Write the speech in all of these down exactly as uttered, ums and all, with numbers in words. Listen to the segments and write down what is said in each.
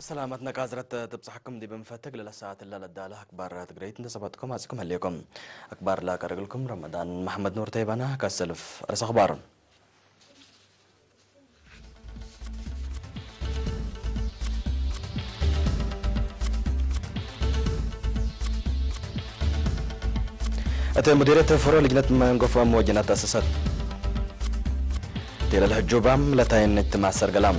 ሰላመት ነቃዝረት ትብጽሐኩም ዲብ እንፈትግ ለለሰዓት እለ ለዳለ አክባር ትግረይት እንተ ሰበጥኩም አጽኩም ህሌኩም። አክባር ላቀርግልኩም ረመዳን መሐመድ ኑር ተይባና ከሰልፍ ርዕሰ አክባር። እት ሙዲርየት ፍሮ ልጅነት መንጎፎ እም ወጅነት ተአሰሰት። ቴለል ሕጁባም ለታይን እጅትማዕ ሰርገላም።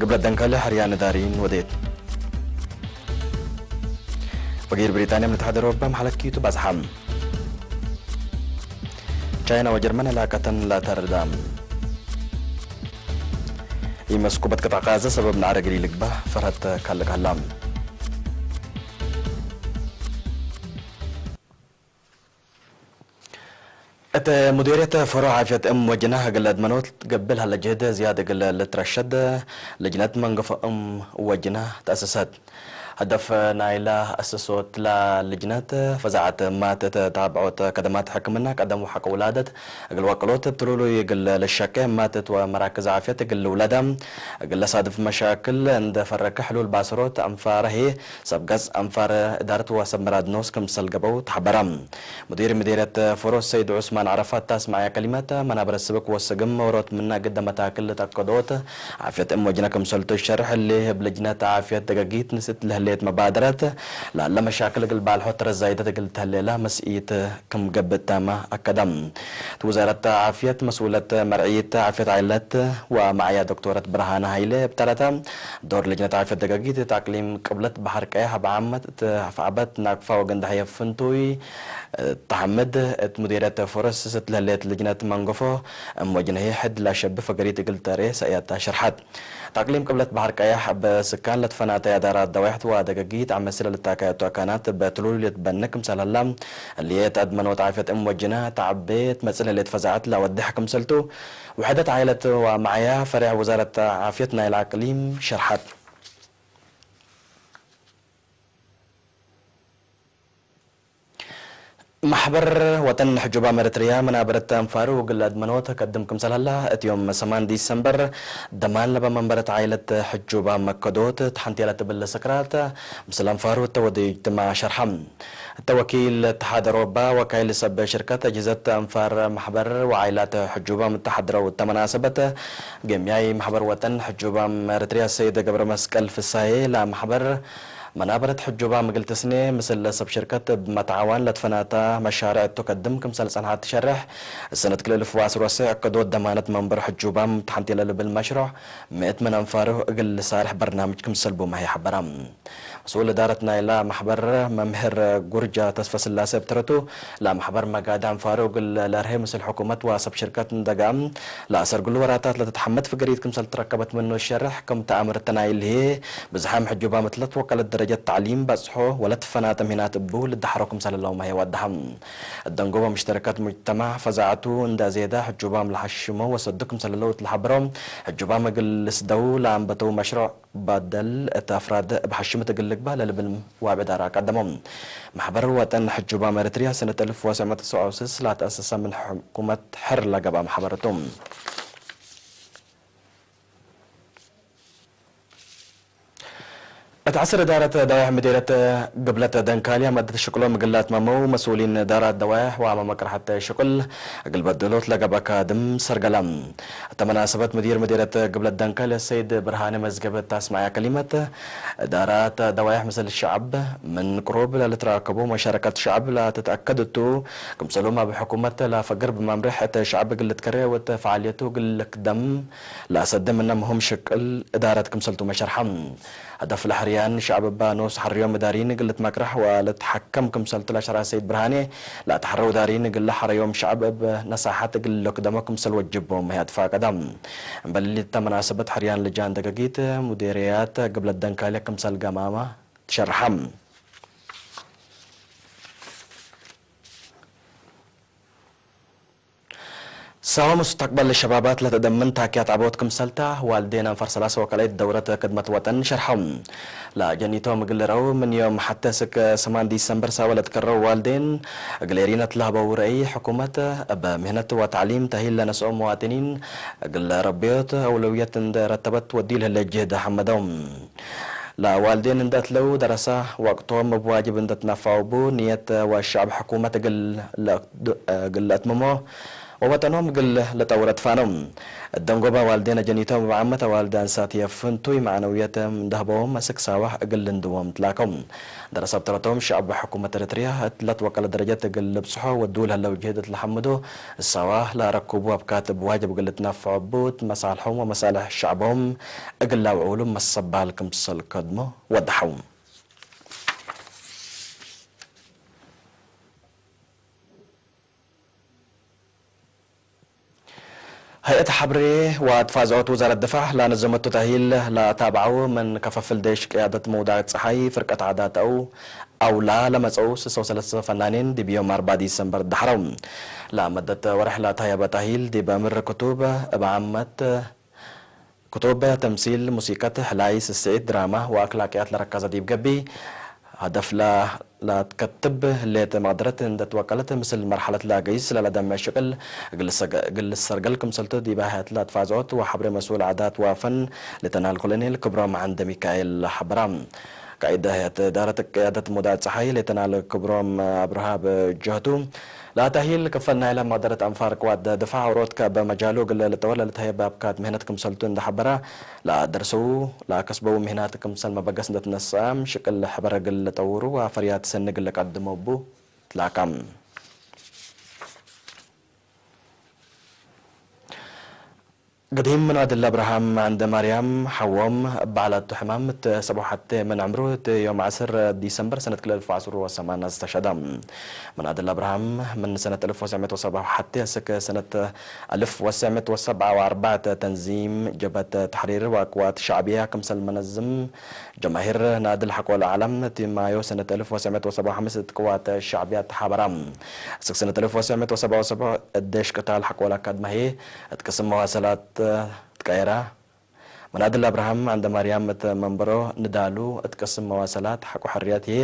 ግብለት ደንካሊ ሕርያን እዳሪን ወዴት። ፈጊር ብሪጣንያ ምን ተሐደሮ እበ መሐለኪቱ ባጽሓም። ቻይና ወጀርመን ዕላቀተን ለተርዳም። ኢመስኩበት ቅጥዕ ጋዘ ሰበብ ነዐር እግል ኢልግባእ ፈርሀት ካልቅ ሀላ። እት ሙዲርየት ፈሮ ዓፍየት እም ወጅናህ እግል ለአድመኖት ገብእ ለሀለ ጅህድ ዝያድ እግል ልትረሸድ ልጅነት መንገፎ እም ወጅናህ ተአሰሰት። ሀደፍ ናይላ አሰሶት ለልጅነት ፈዛዐት ማትት ታብዖት ከደማት ሕክምና ቀደም ወሐቅ ውላደት እግል ወቅሎት እብ ትሉሉይ እግል ልሸቄ ማትት ወመራክዝ ዓፍየት እግል ልውለዳ እግል ለሳድፍ መሻክል እንደ ፈረከ ሕሉል ባስሮት አንፋረ ህዬ ሰብ ገጽ አንፋር እዳረት ወሰብ ምራድ ኖስ ክምሰል ገብአው ተሐበረ። ሙዲር ምዴርየት ፎሮስ ሰይድ ዑስማን ዐረፋት ታስመዐየ ከሊመት፣ መናብረት ስብክ ወስግም ወሮት ምነ ግደ መታክል ለተአከዶት ዓፍየት እም ወጅነ ክምሰልቱ ሸርሕ እሊ፣ እብ ልጅነት ዓፍየት ደገጊት ንስእት ለህሌት መባደረት ለአለ መሻክል እግል ባልሖ ተረዛይደት እግል ተህሌላ መስኢት ክም ገብእ ታመ አከደ። እት ውዛረት ዓፍየት መስኡለት መርዕይት ዓፍየት ዓይለት ወመዓያ ዶክቶረት ብርሃነ ሀይለ እብ ተረተ፣ ዶር ልጅነት ዓፍየት ደገጊት እት አቅሊም ቅብለት በሐር ቀየሕ እብ ዓመት እት አፍዐበት ናቅፋ ወገንዳሕየ ፍንቱይ ተሐምድ፣ እት ሙዲርየት ፎረስ ስት ለህሌት ልጅነት መንገፎ እም ወጅነሄ ሕድ ለአሸቢ ፈገሪት እግል ተርኤ ሰእያታ ሸርሐት። እት አቅሊም ቅብለት በሐር ቀየሕ እብ ስካን ለትፈናተ አዳራት ደዋይሕት ወደገጊት አመስለ ልታከያቱ አካናት እብ ትሉሉይ ልትበነ ክምሰል ሀላ፣ እሊ እት አድመኖት ዓፍየት እም ወጅነ ተዐቤ እት መጽእ ለህሌት ፈዛዐት ለአወድሕ ክምሰልቱ፣ ውሕደት ዓኢለት ወመዓያ ፈሬዕ ውዛረት ዓፍየት ናይለ አቅሊም ሸርሐት። መሕበር ወጠን ሕጁባም ኤረትርያ መናበረት አንፋሩ እግል አድመኖት ከድም ክምሰል ሀላ፣ እት ዮም ሰማን ዲሰምበር ደማን ለበ መንበረት ዓኢለት ሕጁባም መከዶት ተሐንቴ ለትብል ስክራት ምስል አንፋሩ እተ ወድይ እጅትማዕ ሸርሐ። እተ ወኪል እተሓደሮ እባ ወካይል ሰብ ሽርከት አጅህዘት አንፋር መሕበር ወዓኢላት ሕጁባም እተሓድረው እተ መናሰበት፣ ገምያይ መሕበር ወጠን ሕጁባም ኤረትርያ ሰይድ ገብረመስቀል ፍሳዬ ለመሕበር መናበረት ሕጁባም እግል ትስኔ፣ ምስል ሰብ ሽርከት እብ መትዓዋን ለትፈናተ መሻርዕ እቱ ከድም ክምሰል ጸንሐት ትሸርሕ። ሰነት ክልኤ እልፍ ወዐስር ወሰዕ እከዶት ደማነት መንበር ሕጁባም ተሐንቴ ለልብል መሽሮዕ፣ ምእት ምን አንፋሩ እግል ልሳርሕ በርናምጅ ክምሰል ቡመ ህይ ሐበረ። መስኡል እዳረት ናይለ መሕበር መምህር ጉርጃ ተስፈስላሴ እብ ተረቱ፣ ለመሕበር መጋዲ አንፋሩ እግል ለርሄ ምስል ሕኩመት ወሰብ ሽርከት እንደጋም፣ ለአሰርግሉ ወራታት ለትትሐመድ ፍገሪት ክምሰል ትረከበት ምኑ ሸርሕ፣ ክም ተአምርት ናይል ህዬ፣ ብዝሓም ሕጁባም እት ለትወቀለት ደረጀት ተዕሊም በጽሖ ወለትፈናተ ምሂናት እቡ ልደሐሮ ክምሰል ህለው መህየ ወደሐ። እት ደንጎበ ሙሽተረከት ሙጅተማዕ ፈዛዐቱ እንደ ዜዳ ሕጁባም ለሐሽሞ ወሰዱ ክምሰል ህለው እት ለሐበሮ፣ ሕጁባም እግል ልስደው ለአንበተው መሽሮዕ በደል እት አፍራድ እብ ሐሽምት እግል ልግባእ ለልብል ዋብ እዳራ ቀደሞ። መሕበር ወጠን ሕጁባም ኤረትርያ ሰነት እልፍ ወሰዕ ምእት ወትስዕ ወስስ ለተአሰሰ ምን ሕኩመት ሕር ለገብአ መሕበር ቱ። እት ዐስር እዳረት ደዋይሕ ምዴርየት ግብለት ደንካልያ መደት ሽቅሎም እግል ለአትመመው መስኡሊን እዳራት ደዋይሕ ወአመ መቅርሐት ሽቅል እግል በድሎት ለገብአ ካድም ሰርገላ። እተ መናሰበት ምዲር ምዴርየት ግብለት ደንካልያ ሰይድ ብርሃነ መዝገበ እት አስመዐያ ከሊመት፣ እዳራት ደዋይሕ ምስል ሸዐብ ምን ቅሩብ ለልትራከቡ መሻረከት ሸዐብ ለትትአከድ እቱ፣ ክምሰሎም እብ ሕኩመት ለፈግር ብመምሬሕ እት ሸዐብ እግል ልትከሬ ወእት ፈዓልየቱ እግል ልክደም ለአሰደ ምነ ምህም ሽቅል እዳረት ክምሰልቱመ ሸርሐ። ሀደፍ ለሕርያን ሸዐብ እበ ኖስ ሐርዮም እዳሪን እግል ልትመቅረሕ ወልትሐከም ክምሰልቱ ለሸርሐ ሰይድ ብርሃኔ፣ ለአትሐረው እዳሪን እግል ለሐረዮም ሸዐብ እብ ነሳሐት እግል ልክደሞ ክምሰል ወጅቦም ህይ አትፋቀደ። እምበል እሊ እተ መናሰበት ሕርያን ልጃን ደገጊት ሙዴርያት ግብለት ደንካልያ ክምሰል ገማመ ትሸርሐ። ዳዋ ሙስተቅበል ሸባባት ለተደምን ታክያት ዐቦት ክምሰልታ፣ ዋልዴን አንፈር ሰላሰ ወከልአይት ደውረት ክድመት ወጠን ሸርሐው። ለአጀኒቶም እግል ልረው፣ ምን ዮም ሐቴ እስክ ሰማን ዲሰምበር ሳወ ለትከረው ዋልዴን፣ እግል ኤሪነት ለሀበው ረአይ፣ ሕኩመት እብ ምህነት ወተዕሊም ተሂል ለነስኦም መዋጥኒን እግል ረብዮት አውለውየት እንደ ረተበት ወዲል ህለ ጅህድ ሐመደው። ለዋልዴን እንደ እትለው ደረሰ ወቅቶም እብ ዋጅብ እንደ ትነፋው ቡ፣ ንየት ወሸዕብ ሕኩመት እግል ለአክድ-፣ እግል ለአትምሞ ወወጠኖም እግል ለጠውረት ፋነው። እደንጎበ ዋልዴን አጀኒቶም እብ ዓመት አዋልድ አንሳትየ ፍንቱይ መዕነውየት እንደ ህበዎም አስክ ሳዋህ እግል ልንድዎም ትላከው። ደረሰ እብ ተረቶም ሸዕብ ወሕኩመት ኤረትርያ እት ለትወቀለ ደረጀት እግል ልብጽሖ ወዱል ህለው ጅህድ እት ለሐምዶ፣ እሳዋ ለአረክቡ አብካት እብ ዋጅብ እግል ልትነፈዑ ቡ፣ እት መሳልሖም ወመሳልሕ ሸዕቦም እግል ለአውዕሉ መሰባል ክምሰል ከድሞ ወደሐው። ሀይአት ሐብሬ ወትፋዝዖት ውዛረት ድፋዕ ለአነዘመቱ ተእሂል ለአታብዐው ምን ከፈፍል ዴሽ ቅያደት መውዳቅ ጸሓይ ፍርቀት ዓዳት አው አውላ ለመጸው ስሰው ሰለሰ ፈናኔን ዲብ ዮም አርባ ዲሰምበር ደሐረው። ለመደት ወርሕ ለተህየበ ተእሂል ዲብ ምር ክቱብ እብ ዓመት ክቱብ፣ ተምሲል፣ ሙሲቀት፣ ሕላይ፣ ስስዒት፣ ድራማ ወአክላቅያት ለረከዘ ዲብ ገብእ፣ ሀደፍ ለ-፣ ለትከትብ ህሌት መቅደረት እንዴ ትወቀለት፣ ምስል መርሐለት ለገይስ ለለደምዕ ሽቅል እግል ሰገ-፣ እግል ሰርገል ክምሰልቱ ዲብ ሀያት ለትፋዝዖት ወሐብሬ መስኡል ዓዳት ወፈን ሌተናል ኮሎኔል ክብሮም ዓንደ ሚካኤል ሐበራ። ቃይድ ሀያት እዳረት ቅያደት ሙዳይ ጸሓይ ሌተናል ክብሮም አብርሃ ብጀህቱ፣ ለተእሂል ክፈል ናይለ መቅደረት አንፋር ቅዋት ድፋዕ ኦሮት ከእበ መጃሉ እግል ልጠወር ለልትሀየብ አብካት ምህነት ክምሰልቱ እንዴ ሐበረ፣ ለደርሰው ለከስበው ምህናት ክምሰል መበገስ እንዴ ትነሰአም ሽቅል ሕበር እግል ልጠውሩ ወፈርያት ሰኒ እግል ልቀድሞ እቡ ትላካም። ገዲም ምናድል አብርሃም ዐንደ ማርያም ሐዎም እብ በዐለቱ ሕማም እት ሰብዑ ሐቴ ምን ዕምሩ እት ዮም ዐስር ዲሰምበር ሰነት ክልኤ አልፍ ወዐስር ወሰማን አስተሸሀደ። ምናድል አብርሃም ምን ሰነት አልፍ ወትሰዕ ምእት ወሰብዓ ወሐቴ እስክ ሰነት አልፍ ወትሰዕ ምእት ወሰብዓ ወአርበዕ እት ተንዚም ጀብሀት ተሕሪር ወቅዋት ሸዕብያ ክምሰል መነዝም ጀማሂር ናድል ሐቆ ለዓለም እት ማዮ ሰነት አልፍ ወትሰዕ ምእት ወሰብዓ ወሐምስ እት ቅዋት ሸዕብያ ተሓበራ። እስክ ሰነት አልፍ ወትሰዕ ምእት ወሰብዓ ወሰብዓ እት ዴሽ ቅታል ሐቆ ለአካድመ ህዬ እት ቅስም መዋሰላት ትቀየረ። ምናድል አብርሃም ዐንደ ማርያም እት መንበሮ ንዳሉ እት ቅስም መዋሰላት ሐቆ ሕርየት ህዬ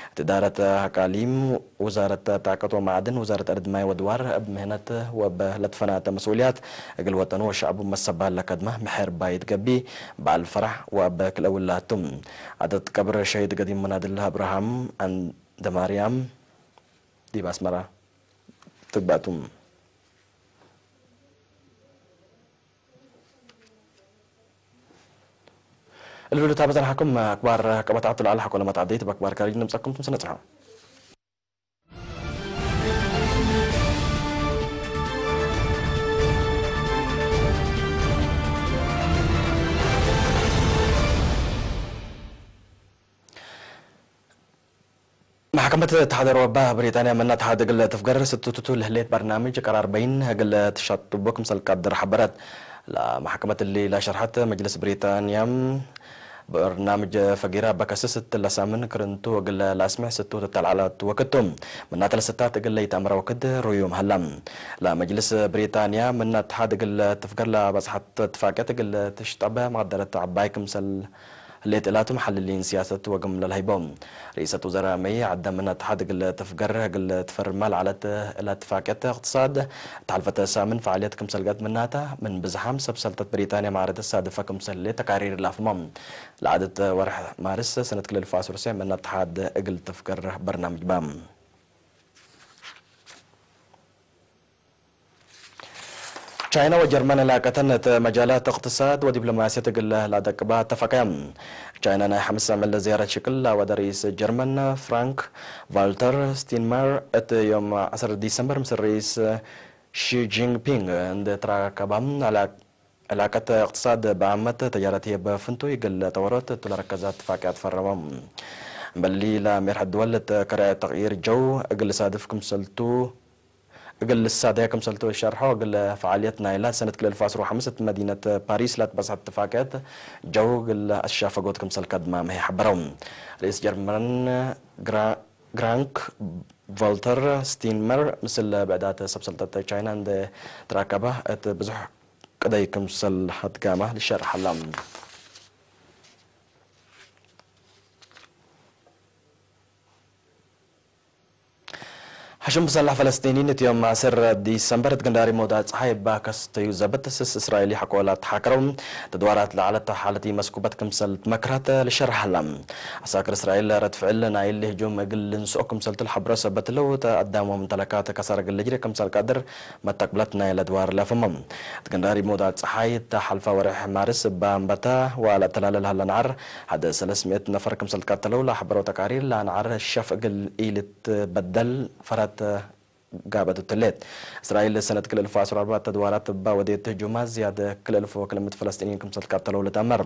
እት እዳረት አቃሊም፣ ውዛረት ጣቀት ወመዓድን፣ ውዛረት አርድ ማይ ወድዋር እብ ምህነት ወእብ ለትፈናተ መስኡልያት እግል ወጠኑ ወሸዕቡ መሰባል ለከድመ ምሕር ባይት ገብእ በዐል ፈራሕ ወእብ ክልኤ ውላቱ። ዓደት ቀብር ሸሂድ ገዲም ምናድል አብርሃም ዐንደ ማርያም ዲብ አስመረ ትግባቱ። እሊ ሉ ታበ ጸንሐኩም አክባር ቀበታቱ ለዐለ ሐቆ ለመትዐደይት በአክባር ካርጅ ንምጸኩም ቱም ሰነጽሖ። መሕከመት ተሐደር ወባ ብሪጣንያ ምነ ተሐድ እግል ትፍገር ስትቱ ቱ ለህሌት በርናምጅ ቀራር በይን እግል ትሸጥቡ ክምሰል ቀድር ሐበረት። ለመሕከመት እሊ ለሸርሐት መጅልስ ብሪጣንያም በርናምጅ ፈጊረ በከስስ እት ለሳምን ክርንቱ እግል ለአስምዕ ስቱ ትተልዓለት ወክድ ቱ። ምናተ ለስታት እግል ለይተአምረ ወክድ ርዩም ሀላ። ለመጅልስ ብሪጣንያ ምነ ተሐድ እግል ትፍገር ለበጽሐት እትፋቅየት እግል ትሽጠበ መቅደረት ዐባይ ክምሰል ህሌት እላቱ መሐልሊን ሲያሰት ወግም ለልሀይቦ። ርኢሰት ውዘራእ መይ ዐደ ምነ ተሐድ እግል ትፍገር እግል ትፈርማ ለዐለት እለ እትፋቅየት እቅትሳድ፣ እት ሐልፈተ ሳምን ፈዓልየት ክምሰል ገአት ምናተ፣ ምን ብዝሓም ሰብ ሰልጠት ብሪጣንያ መዓረደት ሳድፈ ክምሰል ህሌት ተቃሪር ለአፍሞ። ለዓደት ወርሕ ማርስ ሰነት ክልኤ አልፍ ወዐስር ምነ ተሐድ እግል ትፍገር በርናምጅ በ። ቻይና ወጀርመን ዕላቀተን እት መጃላት እቅትሳድ ወዲፕሎማስየት እግል ለአደቅባ አተፈቀየ። ቻይና ናይ ሐምስ አምዕል ዝያረት ሽቅል ለአወደ ርኢስ ጀርመን ፍራንክ ቫልተር ስቲንማየር እት ዮም ዐስር ዲሰምበር ምስል ርኢስ ሺ ጂንፒንግ እንዴ ትራከባ፣ ዕላ-፣ ዕላቀት እቅትሳድ በአመት ተጃረት ህዬ በፍንቱይ እግል ጠወሮት እቱ ለረከዘ እትፋቅያት ፈረመ። እምበሊ ለሜርሐ ድወል እት ከረአ ተቅይር ጀው እግል ሳድፍ ክምሰልቱ እግል ልሳደየ ክምሰልቱ ሸርሖ፣ እግል ፈዓልየት ናይላ ሰነት ክልኤ አልፍ ወዐስር ወሐምስ እት መዲነት ፓሪስ ለትበጽሐት እትፋቅየት ጀው እግል አትሻፈጎት ክምሰል ከድማመ ሐበረው። ርኢስ ጀርመን ግራ-፣ ፍራንክ ቮልተር ስቲንመር ምስል ብዕዳት ሰብ ሰልጠት ቻይና እንዴ ትራከበ እት ብዙሕ ቅደይ ክምሰል ሀድጋመ ልሸርሕ ሀላ። ሐሽም ብሰላሕ ፈለስጢኒን እት ዮም ዐስር ዲሰምበር እት ግንዳሪ መውዳዕ ጸሓይ እባ ከስተዩ ዘብጥ ስስ እስራኤል ይሐቆ ለአትሓከረው ተድዋራት ለዐለት ሓለት ኢመስኩበት ክምሰል ትመክራት ልሸርሕ ሀላ። ዐሳክር እስራኤል ረድ ፍዕል ናይል ህጁም እግል ልንስኦ ክምሰልቱ ለሐብሮ ሰበት እለው ተአዳም ወምተለካት ከሳር እግል ልጅሪ ክምሰል ቀድር መተቅብለት ናይለ ድዋር ለፍሞ። እት ግንዳሪ መውዳዕ ጸሓይ እተ ሐልፈ ወሬሕ ማርስ እባ አንበተ ወለአተላለ ለሀለ ነዓር ሐደ ሰለስ ምእት ነፈር ክምሰል ትቀተለው ለሐበረው ተቃሪር ለአንዓር ሸፍ እግል ኢልትበደል ፈረት ጋበቱ ትሌት። እስራኤል ሰነት ክልኤ እልፍ ወዐስር ወአርበዕ ተድዋራት እባ ወዴት ህጁማት ዝያድ ክልኤ እልፍ ወክልኤ ምእት ፈለስጢንይን ክምሰል ትቀተለው ልትአመር።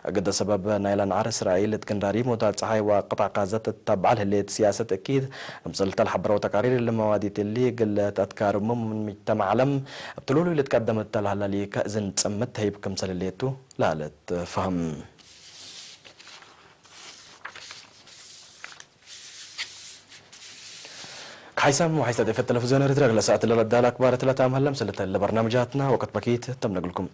እግደ ሰበብ ናይለ ነዓር እስራኤል እት ግንዳሪ መውዳዕ ጸሓይ ወቅጣዕ ጋዘት እት ተብዐል ህሌት ሲያሰት እኪት ክምሰል ተልሐበረው ተቃሪር ለመዋዲት እሊ እግል ተአትካርሙ ምን ምጅተማዕ ዐለም እብ ትሉሉይ ልትቀደም እተ ለሀለ ሊከ እዝን ጽምት ተህይብ ክምሰል ህሌቱ ለአለት ፈህም። ከሓይሳም ወሓይሳት ኤፈት ተለፍዝዮን ኤረትርያ ለሰዓት ለለዳለ አክባር እት ለታም ሀለ። ምስል እተ ለበርናምጃትና ወቅት በኪት ተምነግልኩም።